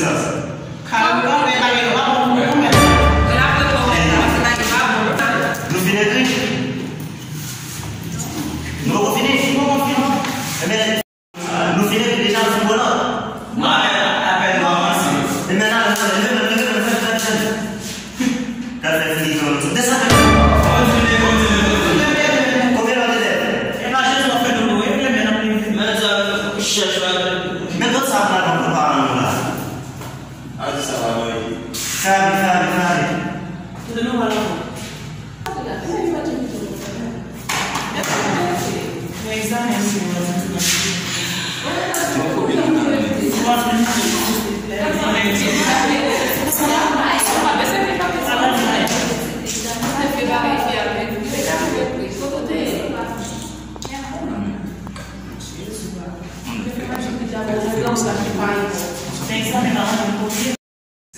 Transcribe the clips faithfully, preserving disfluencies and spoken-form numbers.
silans. Kal, kanpe, bagay yo pa bon pou nou menm. Nou fin ekri? Nou poko fini? Nou poko fini. Ebyen, nou fin ekri deja, nou fin pran nòt. Non, apèn, apèn nou kòmanse. Ebyen, nan, nan, nan, nan, nan, nan, nan, nan. Gad fè fini kòmanse. Desann. Kontinye, kontinye, kontinye. Konbyen lòt elèv? E pa jezi w ap fè dodo, e flemen nan plimen. Men sa, chèch la. Men tout sa ap pran nan paran nou la. A di sa pa mwen. Fè ale, fè ale, fè ale. Kote nou pral ankò?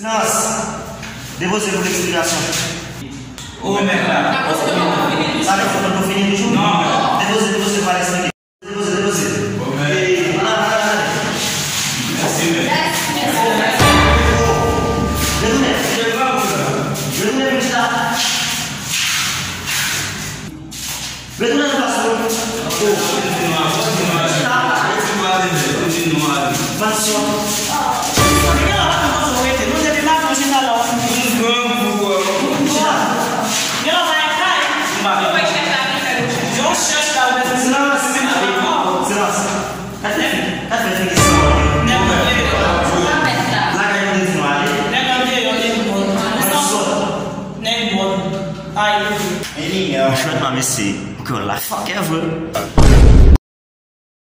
Silans! Depoze pou leksplikasyon. O, mèt la. Sa vle fòk nou fini toujou? Non. Depoze, depoze pou al eksplike. Depoze, depoze. O, mèt. E, ala, ala, ala. Mèsi, mèt. O, retounen. Retounen, vin chita. Retounen nan klas ou. Chita. Manson. Silans. Silans. Gad fè figi, gad fè figi san wòl yo. Lakay nou te di nou ale. Manson. Franchman, mesye, ou kè w la fòkè vre.